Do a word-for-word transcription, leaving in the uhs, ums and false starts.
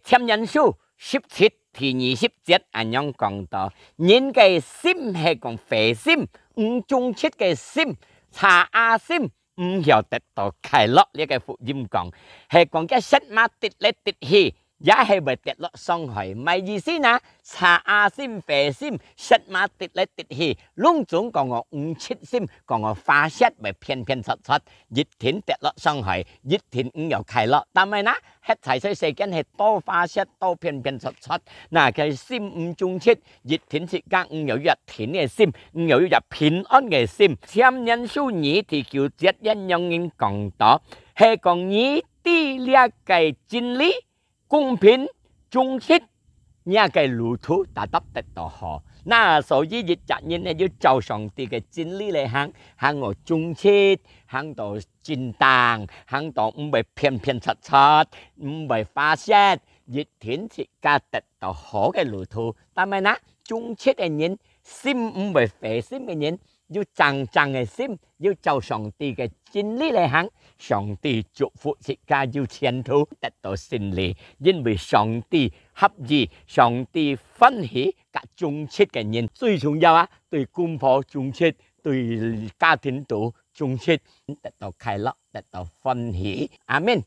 箴言書十七第二十節恁樣講到：人个心係講壞心，毋忠直个心，差啊心，毋曉得到快樂。這个福音講，係講个舌嫲直來直去，也係會跌落傷害。麼个意思呢？差啊心、壞心，舌嫲直來直去，攏總講𠊎毋直心，講𠊎發洩，會騙騙撮撮，一定跌落傷害，一定毋曉快樂。但係呢， 歇在這世間係多發洩、多騙騙撮撮，那个心毋忠直，一定自家毋曉一定个心，毋曉一平安个心。箴言書二第九節恁樣講到，係講你知這个真理、公平、忠直，你个路途達到得到好。那所以一隻人呢，要照上帝个真理來行，行到忠直，行到正當，行到毋會騙騙撮撮，毋會發洩，一定自家得到好个路途。但係呢，忠直个人，心毋會壞心个人，有正正个心，有照上帝个真理來行，上帝祝福自家有前途，得到勝利，因為上帝合意，上帝歡喜甲忠直个人。最重要啊，對公婆忠直，對家庭肚忠直，得到快樂，得到歡喜。阿們。